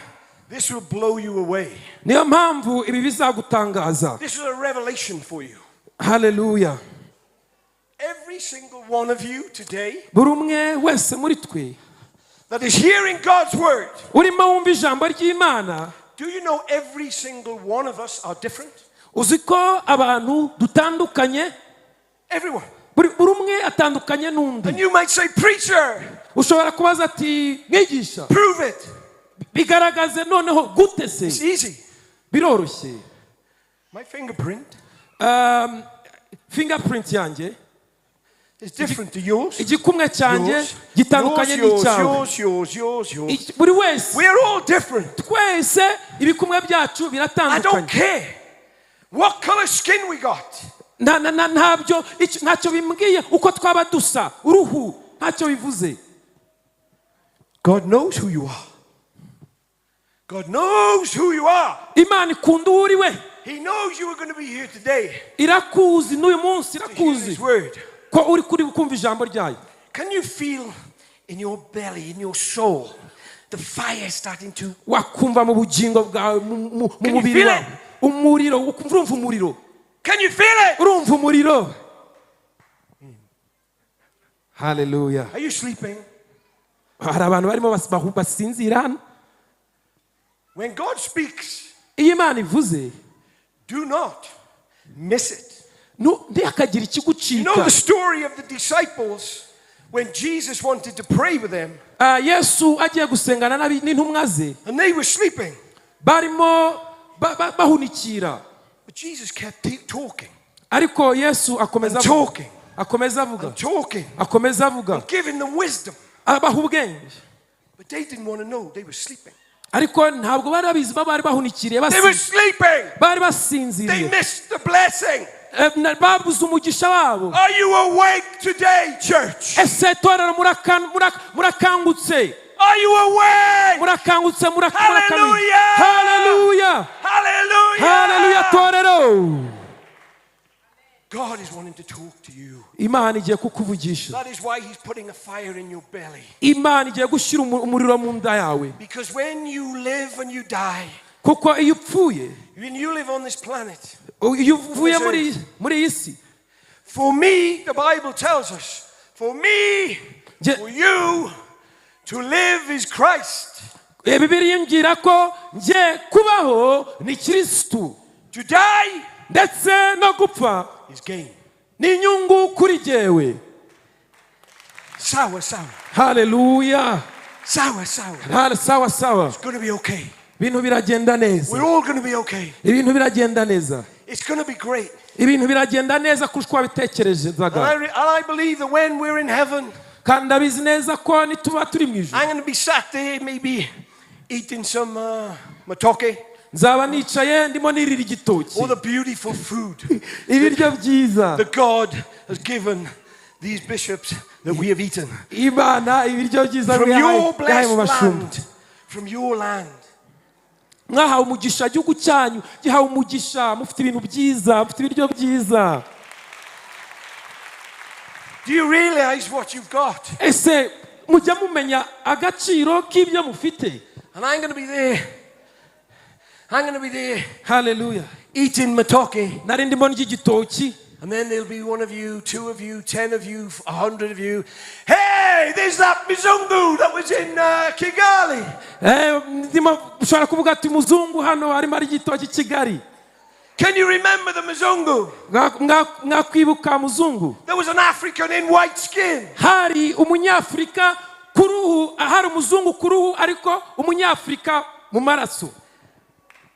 this will blow you away. Niyo mpamvu ibi bizagutangaza. This is a revelation for you. Haleluya. Every single one of you today Buri umwe wese muri twe that is hearing God's word, urimo wumva ijambo ry'Imana do you know every single one of us are different? Uzi ko abantu dutandukanye? Everyone. Buri umwe atandukanye n'undi. And you might say, "Preacher, Ushobora kubaza ati mwigisha, prove it." bigaragaze noneho gute se? It's easy. Biroroshye. My fingerprint Fingerprint yanjye, is different to yours. igikumwe cyanjye Yours, gitandukanye yours, yours, n'icyawe. yours, yours, yours, yours. Buri wese. We are all different. Twese ibikumwe byacu I biratandukanye. don't care what color skin we got. Ntabyo ntacyo bimbwiye uko twaba dusa uruhu, ntacyo bivuze. God knows who you are. God knows who you are. Imana ikunda uwo uri we. He knows you were going to be here today Irakuzi n'uyu munsi, to hear irakuzi His word. ko uri kuri kumva ijambo ryayo. Can you feel in your belly, in your soul, the fire starting to Wakumva mu bugingo bwawe, mu Can you mubiri feel wawe umuriro, ukumva urumva umuriro? Can you feel it? Urumva umuriro? Haleluya. Are you sleeping? Hari abantu barimo basinzira hano. When God speaks, Iyo Imana ivuze, do not miss it. ntihakagire You ikigucika. know the story of the disciples when Jesus wanted to pray with them Ah, Yesu agiye gusengana n'intumwa ze, and they were sleeping. barimo bahunikira. But Jesus kept talking, Ariko Yesu akomeza avuga, talking, akomeza avuga, talking, akomeza avuga, giving them wisdom. abaha ubwenge. But they didn't want to know. They were sleeping. Ariko ntabwo bari babizi, bari bahunikiriye. They were sleeping. Bari They basinziriye. missed the blessing. Babuze umugisha wabo. Are you awake today, church? Ese torero, murakangutse? Are you awake? Murakangutse? Hallelujah! Haleluya! Hallelujah! Haleluya, torero! God is wanting to talk to you. Imana igiye kukuvugisha. That is why He's putting a fire in your belly. Imana igiye gushyira umuriro mu nda yawe. Because when you live and you die, Kuko iyo upfuye, when you live on this planet, iyo uvuye muri iyi si, for me, the Bible tells us, for me, for you, to live is Christ. Bibiliya imbwira ko njye kubaho ni Kirisitu. To die Ndetse no gupfa is gain. ni inyungu kuri jyewe. Sawa, sawa. Haleluya. Sawa, sawa. Sawa sawa. It's going to be okay. Ibintu biragenda neza. We're all going to be okay. Ibintu biragenda neza. It's going to be great. Ibintu biragenda neza kurusha uko And wabitekerezaga. I believe that when we're in heaven, Kandi ndabizi neza ko nituba turi mu ijuru, I'm going to be sat there maybe eating some matoke, nzaba nicaye ndimo nirira igitoki, all the beautiful food ibiryo byiza that God has given these bishops that we have eaten. Imana ibiryo byiza From your yahaye mu blessed bashumba. land. From your land. Mwahawe umugisha, igihugu cyanyu gihawe umugisha, mufite ibintu byiza, mufite ibiryo byiza. Do you realize what you've got? Ese mujya mumenya agaciro k'ibyo mufite? And I'm going to be there. I'm going to be there Haleluya. eating matoke. Nari ndimo ndya igitoki. And then there'll be one of you, two of you, 10 of you, 100 of you. Hey, there's that Mzungu that was in Kigali. Ndimo ushobora kuvuga ati muzungu hano arimo arya igitoki i Kigali. Can you remember the Mzungu? Mwakwibuka muzungu? There was an African in white skin. Hari umunyafurika ku ruhu, hari umuzungu ku ruhu ariko umunyafurika mu maraso.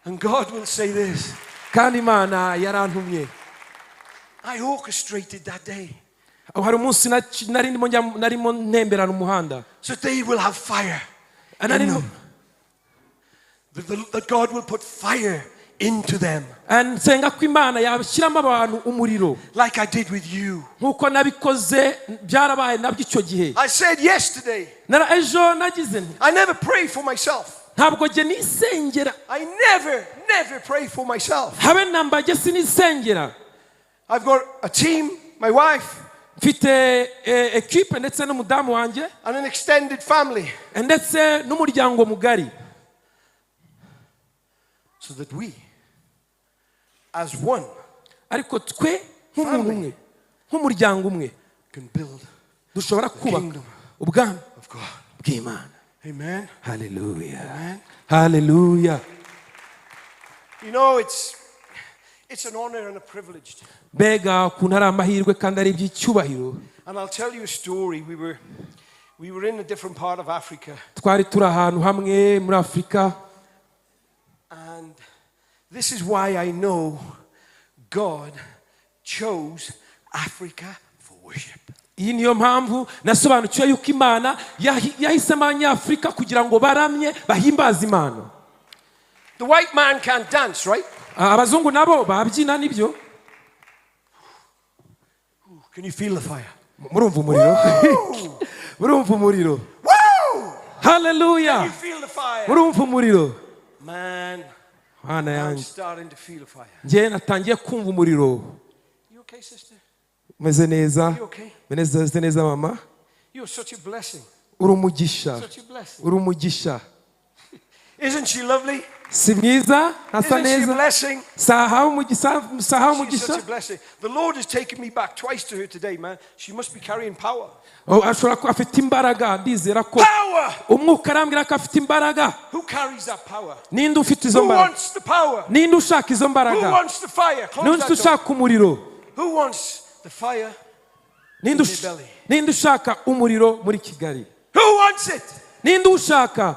And God will say this: Kandi Imana yarantumye. I orchestrated that day Hari umunsi nari ndimo narimo ntemberana umuhanda. so they will have fire Nari in ndimo them. That God will put fire into them, nsenga ko Imana yashyiramo abantu umuriro, like I did with you. Nk'uko nabikoze, byarabaye nabyo icyo gihe. I said yesterday, Nara ejo nagize nti I never pray for myself. Ntabwo jye nisengera. I never, never pray for myself. Habe namba jye sinisengera. I've got a team, my wife, Mfite ekipe ndetse n'umudamu wanjye, and an extended family, ndetse n'umuryango mugari, so that we, as one, ariko twe nk'umuntu umwe, nk'umuryango umwe, can build dushobora kubaka kingdom ubwami of God. bw'Imana. Amen. Haleluya. Amen. Haleluya. You know, it's an honor and a privilege Mbega ukuntu ari amahirwe kandi ari iby'icyubahiro. And I'll tell you a story. We were in a different part of Africa, Twari turi ahantu hamwe muri Afurika. And this is why I know God chose Africa for worship. Iyi niyo mpamvu nasobanukiwe yuko Imana yahisemo Abanyafurika kugira ngo baramye, bahimbaze Imana. The white man can't dance, right? Ah, abazungu nabo babyina nibyo. Can you feel the fire? Murumva umuriro? Murumva umuriro? Woo! Haleluya! You feel the fire? Murumva umuriro? Man, Mana I'm yanjye! starting to feel the fire. Njye natangiye kumva umuriro. You okay, sister? Umeze neza? You okay? Umeze neza, mama? You're such a blessing. Uri umugisha. Such a blessing. Uri umugisha. Isn't she lovely? Si mwiza? Ntasa Isn't she a neza? blessing? Sahawe umugisha, sahawe She's umugisha. such a blessing. The Lord has taken me back twice to her today, man. She must be carrying power. Oh, ashobora kuba afite imbaraga. Ndizera ko Power! Umwuka arambwira ko afite imbaraga. Who carries that power? Ninde ufite izo Who mbaraga? wants the power? Ninde ushaka izo Who mbaraga? wants the fire? Close Ninde that door. ushaka umuriro? Who wants the fire? Ninde ushaka umuriro muri Kigali? Who wants it? Ninde ushaka?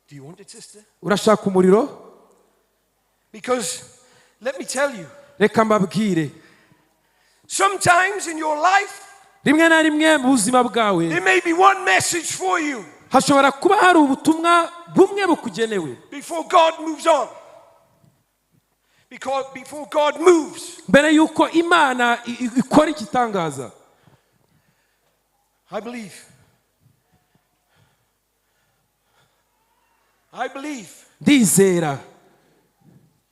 Do you want it, sister? Urashaka umuriro? Because let me tell you, Reka mbabwire, sometimes in your life, rimwe na rimwe mu buzima bwawe, there may be one message for you hashobora kuba hari ubutumwa bumwe bukugenewe before God moves on. Because before God moves, mbere y'uko Imana ikora igitangaza. I believe. I believe Ndizera.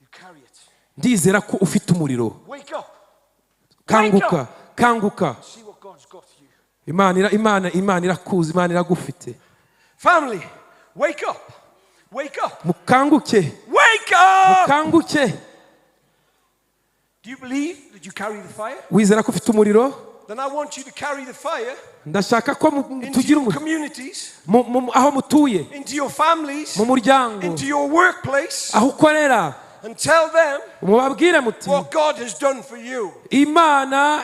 You carry it. Ndizera ko ufite umuriro. Wake up. Kanguka, kanguka. See what God's got for you. Imana irakuzi, Imana iragufite. Family, wake up. Wake up. Mukanguke. Wake up! Mukanguke. Do you believe that you carry the fire? Wizera ko ufite umuriro? Then I want you to carry the fire Ndashaka ko into tugira your umuriro communities, aho mutuye, into your families, mu muryango, into your workplace, aho ukorera, and tell them mubabwire muti what God has done for you. Imana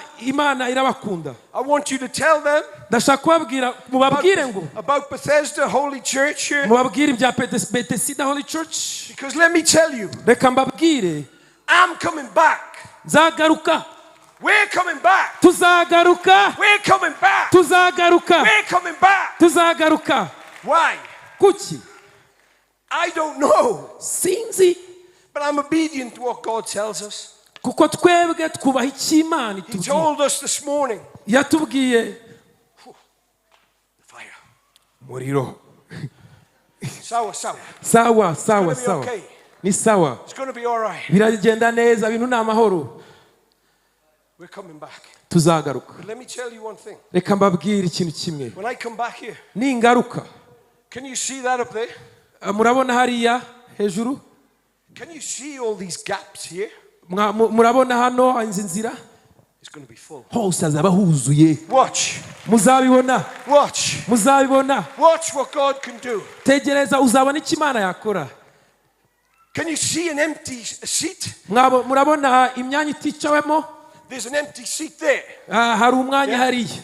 irabakunda. I want you to tell them Ndashaka kubabwira, mubabwire ngo about Bethesda Holy Church here. mubabwire ibya Bethesda Holy Church. Because let me tell you, Reka mbabwire, I'm coming back. nzagaruka. We're coming back. Tuzagaruka. We're coming back. Tuzagaruka. We're coming back. Tuzagaruka. Why? Kuki? I don't know. Sinzi. But I'm obedient to what God tells us. Kuko twebwe twubaha icyo Imana He itubwiye. told us this morning Yatubwiye fire. umuriro. Sawa, sawa. Sawa sawa. It's gonna be Sawa. okay. Ni sawa. It's going to be all right. Biragenda neza, ibintu ni amahoro. We're coming back. Tuzagaruka. But let me tell you one thing. Reka mbabwire ikintu kimwe. When I come back here, Ningaruka, can you see that up there? Murabona hariya hejuru? Can you see all these gaps here? Murabona hano izi nzira? It's going to be full. Hose hazaba huzuye. Watch. Muzabibona. Watch. Muzabibona. Watch what God can do. Tegereza, uzabona icyo Imana yakora. Can you see an empty seat? Murabona imyanya iticawemo? There's an empty seat there. Ah, hari umwanya hariya.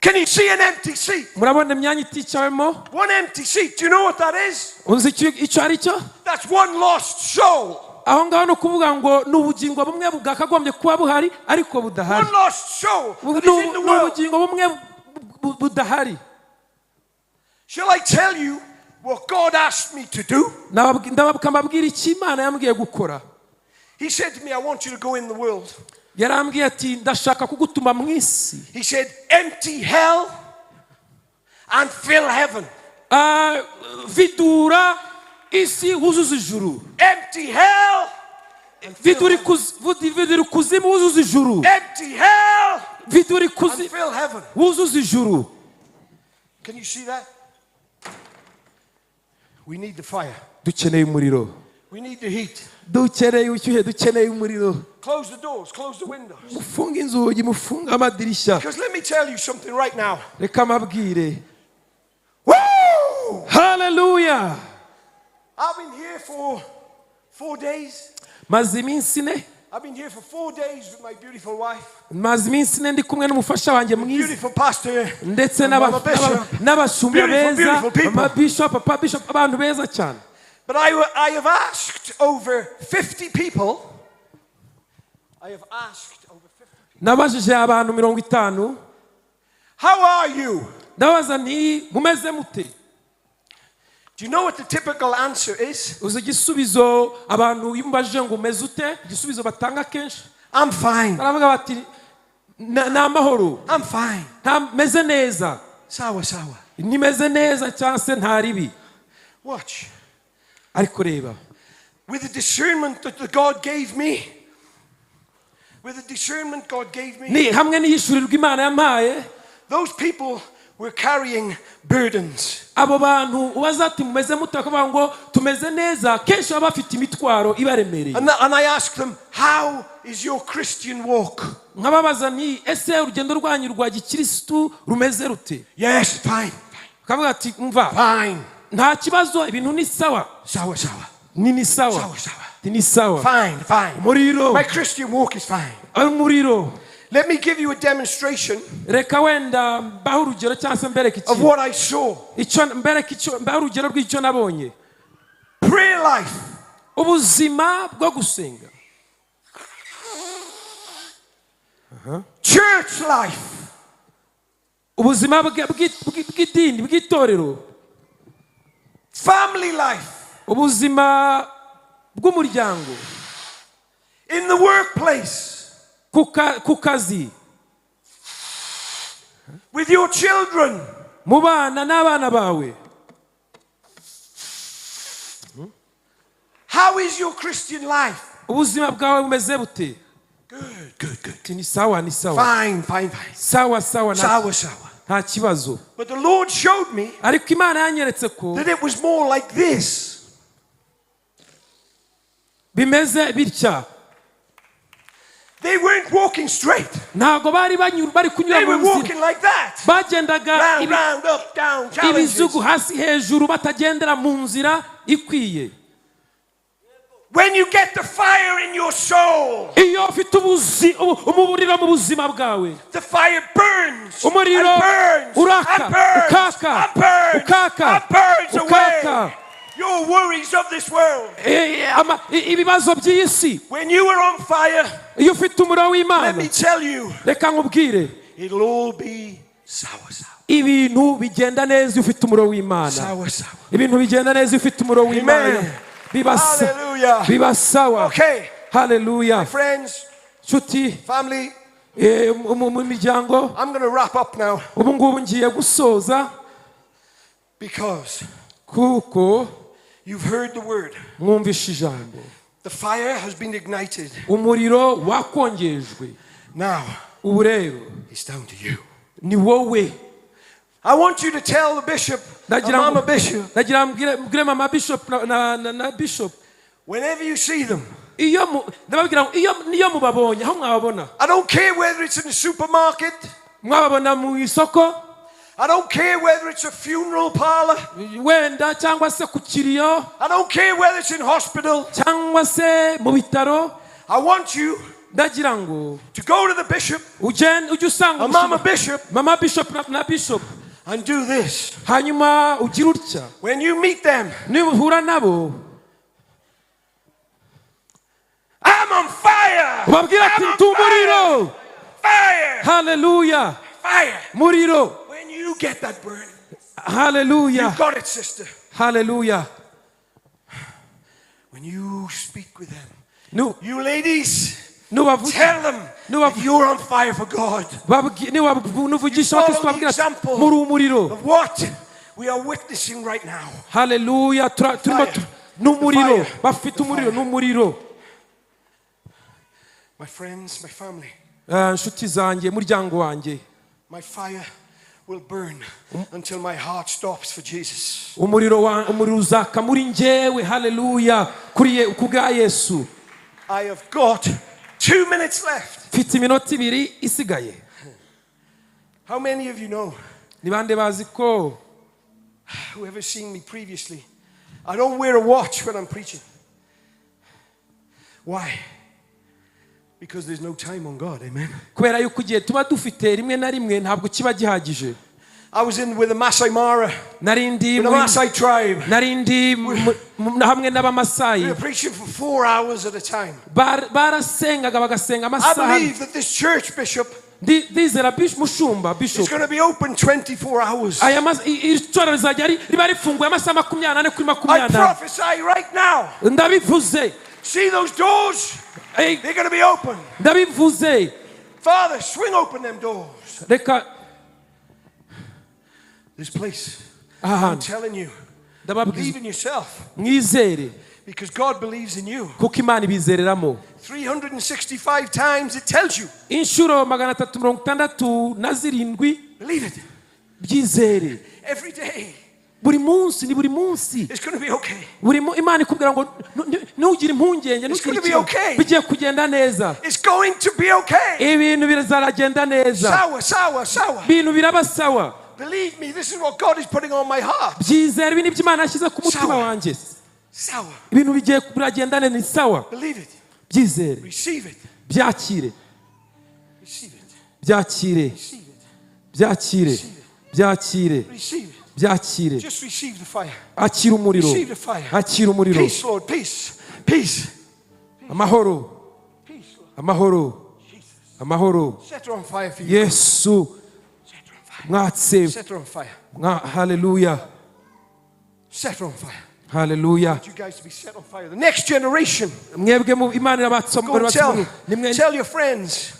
Can you see an empty seat? Murabona imyanya iticawemo? One empty seat. Do you know what that is? Uzi icyo ari cyo? That's one lost soul. Aho ngaho ni ukuvuga ngo ni ubugingo bumwe bwakagombye kuba buhari ariko budahari. One lost soul that is in the Ni world. ubugingo bumwe budahari. Shall I tell you what God asked me to do? Mbabwira icyo Imana yambwiye gukora. He said to me, "I want you to go in the world." Yarambwiye ati ndashaka kugutuma mu isi. He said, "Empty hell and fill heaven." Ah, vidura isi wuzuze ijuru. Empty hell. Vidura ikuzimu wuzuze ijuru. Empty hell Vidura and ikuzimu fill heaven. wuzuze ijuru. Can you see that? We need the fire. Dukeneye umuriro. We need the heat. Dukeneye ubushyuhe, dukeneye umuriro. Close the doors, close the windows. Mufunge inzugi, mufunge amadirishya. Because let me tell you something right now. Reka mbabwire. Woo! Haleluya! I've been here for 4 days. Maze iminsi ine. I've been here for 4 days with my beautiful wife, Maze iminsi 4 ndi kumwe n'umufasha wanjye mwiza beautiful pastor, ndetse and Mama Bishop. n'abashumba Beautiful, beza, beautiful people. mama bishop, papa bishop, abantu beza cyane. But I have asked over 50 people. I have asked over 50 people. Nabajije abantu 50. How are you? Ndabaza nti mumeze mute? Do you know what the typical answer is? Uzi igisubizo abantu iyo umubajije ngo umeze ute, igisubizo batanga kenshi? I'm fine. Baravuga bati "Na- ni amahoro." I'm fine. Nta meze neza. Sawa, sawa. Nimeze neza cyangwa se nta ribi. Watch. Ariko reba. With the discernment that the God gave me, with the discernment God gave me, Ni hamwe n'ihishurirwa Imana yampaye, those people were carrying burdens. Abo bantu ubaza ati mumeze mute bakavuga ngo tumeze neza, kenshi baba bafite imitwaro ibaremereye. And I asked them, "How is your Christian walk?" Nkababaza nti ese urugendo rwanyu rwa gikirisitu rumeze rute? Yes, fine. Bakavuga ati mva, Fine. nta kibazo, ibintu ni sawa. Sawa, sawa. Ni sawa. Sawa, sawa. Ati, ni sawa. Fine, fine. Umuriro. My Christian walk is fine. Umuriro. Let me give you a demonstration Reka wenda mbahe urugero cyangwa se mbereke of ikintu what I saw. icyo mbereke, icyo mbahe urugero rw'icyo nabonye. Prayer life. Ubuzima bwo gusenga. Church life. Ubuzima bw'idini, bw'itorero. Family life. Ubuzima bw'umuryango. In the workplace. Ku kazi. With your children. Mu bana n'abana bawe. How is your Christian life? Ubuzima bwawe bumeze bute? Good, good, good. Ati, ni sawa, ni sawa. Fine, fine, fine. Sawa sawa, Sawa, sawa. nta kibazo. But the Lord showed me Ariko Imana yanyeretse ko that it was more like this. bimeze bitya. They weren't walking straight. Ntabwo bari kunyura They mu were nzira. Walking like that. Bagendaga Round, round, up, down, challenges. ibizugu, hasi hejuru, batagendera mu nzira ikwiye. When you get the fire in your soul, Iyo ufite umuriro mu buzima bwawe, the fire burns umuriro and burns uraka, and burns ukaka, and burns ukaka, and burns ukaka. Away your worries of this world. Ibibazo by'iyi si. When you are on fire, Iyo ufite umuriro let w'Imana, me tell you, reka nkubwire, it'll all be sawa sawa. Ibintu bigenda neza iyo ufite umuriro w'Imana. Sawa sawa. Ibintu bigenda neza iyo ufite umuriro w'Imana. Amen. Biba Hallelujah. Biba sawa. Okay, Haleluya. Friends, Nshuti, family, mu miryango, I'm going to wrap up now ubu ngubu ngiye gusoza because kuko you've heard the word. Mwumvishe ijambo. The fire has been ignited. Umuriro wakongejwe. Now Ubu rero it's down to you. Ni wowe. I want you to tell the bishop, and Ndagira ngo Mama Bishop, ndagira mbwire mama bishop na bishop, whenever you see them. Iyo ndababwira ngo iyo niyo mubabonye aho mwababona, I don't care whether it's in the supermarket. Mwababona mu isoko, I don't care whether it's a funeral parlor. Wenda cyangwa se ku kiriyo, I don't care whether it's in hospital. Cyangwa se mu bitaro, I want you ndagira ngo to go to the bishop ugende ujye usanga and Mama Bishop mama bishop na bishop and do this. Hanyuma ugire utya. When you meet them, Niba nabo, I'm on fire. Ubabwire ati I'm on ndi umuriro. fire. Haleluya. Fire. Muriro. When you get that burn, Haleluya. you got it, sister. Haleluya. When you speak with them, you ladies, nubavuga tell them No, that you're on fire for God. Nuvugisha abakristo babwira ati muri umuriro. Of what we are witnessing right now. Haleluya. Turimo Fire. n'umuriro. Fire. Bafite umuriro n'umuriro. My friends, my family, Nshuti zanjye, muryango wanjye, my fire will burn until my heart stops for Jesus. Umuriro uzaka muri njyewe, haleluya, ku bwa Yesu. I have got 2 minutes left. Mfite iminota 2 isigaye. How many of you know, Ni bande bazi ko whoever's seen me previously, I don't wear a watch when I'm preaching? Why? Because there's no time on God, amen. Kubera yuko igihe tuba dufite rimwe na rimwe ntabwo kiba gihagije. I was in with the Masai Mara, Nari ndi with the muri- Masai tribe. Nari ndi hamwe We n'Abamasayi. were preaching for 4 hours at a time. Barasengaga bagasenga I amasaha. Believe that this church, Bishop, Ndizera mushumba is bishop going to be open 24 hours. Aya iri torero rizajya riba rifunguye amasaha 24 kuri I 24. Prophesy right now. Ndabivuze. See those doors? Ey, They're going to be open. Ndabivuze. Father, swing open them doors. Reka This place, aha I'm hantu telling you, ndababwiza believe in yourself mwizere because God believes in you. kuko Imana ibizereramo. 365 times it tells you, Inshuro 367. Believe it. Byizere. Every day, Buri munsi ni buri munsi. It's going to be okay. Buri Imana ikubwira ngo ntugire impungenge It's ntugire gonna be ikibazo. Okay. Bigiye kugenda neza. It's going to be okay. Ibintu bizaragenda neza. Sawa, sawa, sawa. Ibintu biraba sawa. Believe me, this is what God is putting on my heart. Byizere ibi nibyo Imana yashyize ku mutima Sawa. wanjye. Sawa. Ibintu bigiye biragenda neza ni sawa. Believe it. Byizere. Receive it. Byakire. Receive it. Byakire. Receive it. Byakire. Byakire. Receive it. Byakire. Just receive the fire. Akira umuriro. Receive the fire. Akira umuriro. Peace, Lord. Peace. Peace. Amahoro. Peace, Lord. Amahoro. Jesus. Amahoro. Set her on fire for you. Yesu. Set her on fire. Mwatse. Set her on fire. Haleluya. Set her on fire. Haleluya. You guys to be set on fire. The next generation. Mwebwe mu Imana irabatsa. Go and tell, Nimwe tell your friends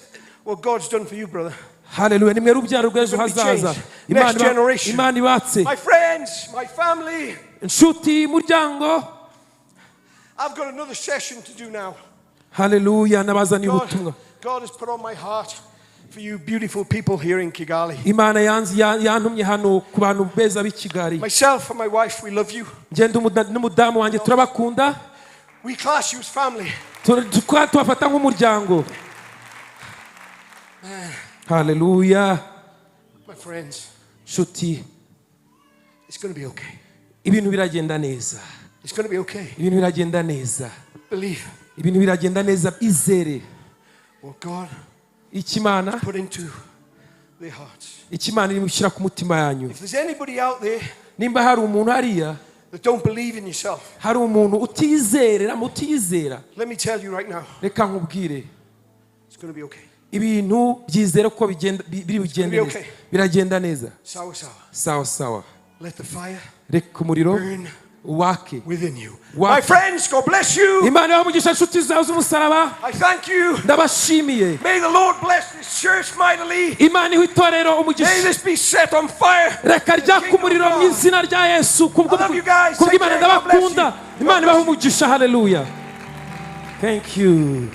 what God's done for you, brother. Haleluya nimwe rubyaro rw'ejo Gonna be hazaza. changed. Imana Next generation. Imana ibatse. My friends, my family, Inshuti muryango. I've got another session to do now. Haleluya nabazaniye ubutumwa. God has put on my heart for you beautiful people here in Kigali. Imana yantumye hano ku bantu beza b'i Kigali. Myself and my wife, we love you. Ngenda n'umudamu wanjye turabakunda. We class you as family. Tubafata nk'umuryango. Haleluya. My friends, Nshuti, it's going to be okay. ibintu biragenda neza. It's going to be okay. Ibintu biragenda neza. Believe Ibintu biragenda neza izere. What God Icyo Imana put into their hearts. icyo Imana iri gushyira ku mutima yanyu. If there's anybody out there Nimba hari umuntu hariya that don't believe in yourself, hari umuntu utizerera mutizera let me tell you right now, reka nkubwire it's going to be okay. Ibintu byizere ko biri bugende Be neza. Okay. Biragenda neza. Sawa, sawa. Sawa sawa. Let the fire Reka umuriro burn wake. Within you. Wow. My friends, God bless you. Imana ibahe umugisha inshuti zawe z'umusaraba. I thank you. Ndabashimiye. May the Lord bless this church mightily. Imana ihe itorero May umugisha. this be set on fire. Reka ryake umuriro mu izina rya Yesu I love you guys. kubw'Imana Take care. God bless ndabakunda. You. Imana ibahe umugisha haleluya. Thank you.